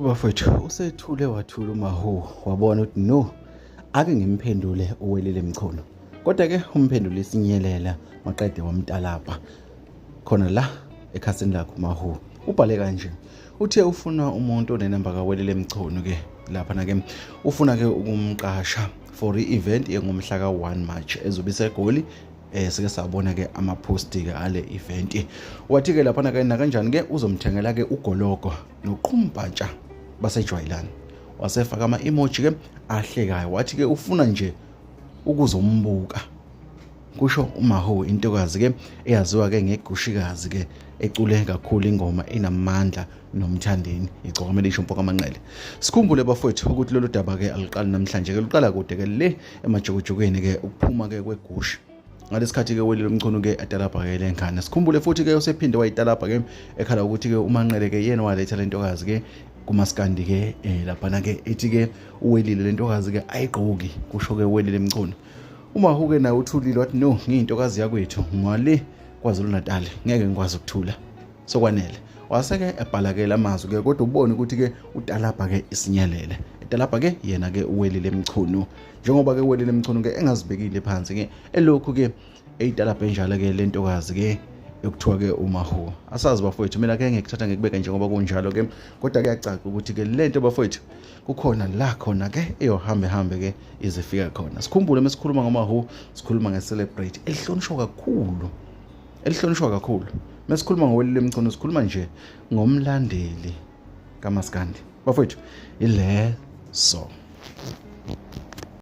Bafowethu usethule wathula uMahu wabona ukuthi no ake ngimphendule uWelile Mchunu. Kodwa ke umphendule isinyelela maqede wamtalapha khona la ekhasini lakhe uMahu. Ubhale kanje. Uthe ufuna umuntu onenamba kaWelile Mchunu ke lapha na ke ufuna ke ukumqasha for i-event engomhla ka-1 March ezobe iseGoli. Sike sabona ke ama-post ke ale event. Wathi ke lapha na ke nakanjani ke uzomthengela ke ugologo noqhumbhantsha basejwayelana. Wasefaka ama-emoji ke ahlekayo wathi ke ufuna nje ukuzombuka. Kusho uMahu intokazi ke eyaziwa ke ngegushikazi ke ecule kakhulu ingoma enamandla noMthandeni igcokama elisho mfoka Manqele. Sikhumbule bafowethu ukuthi lolu daba ke aluqali namhlanje ke luqala kude ke le emajokojokweni ke ukuphuma ke kwegushi. Ngalesikhathi ke Welile Mchunu ke atalabha ke lengane. Sikhumbule futhi ke usephinde wayitalabha ke ekhala ukuthi ke uManqele ke yena waletha lentokazi ke kumaskandi ke laphana ke ethi ke uWelile lentokazi ke ayigqoki kusho ke Welile Mchunu. UMahu ke naye uthulile wathi no ngiyintokazi yakwethu ngwale KwaZulu Natal ngeke ngikwazi ukuthula sokwanele. Waseke ebhala ke lamazwi ke kodwa ubone ukuthi ke utalabha ke isinyelele. Etalabha ke yena ke uWelile Mchunu njengoba ke uWelile Mchunu ke engazibekile phansi ke elokhu ke eyitalabha enjalo ke lentokazi ke ekuthiwa ke uMahu. Asazi bafowethu mina ke ngikuthatha ngikubeke njengoba kunjalo ke kodwa kuyacaca ukuthi ke lento bafowethu kukhona la khona ke eyohambe hambe ke izifika khona. Sikhumbule mesikhuluma ngoMahu sikhuluma ngecelebrate elihlonishwa kakhulu. Elihlonishwa kakhulu. Mesikhuluma ngoWelile Mchunu sikhuluma nje ngomlandeli kaMaskandi. Bafowethu ile so.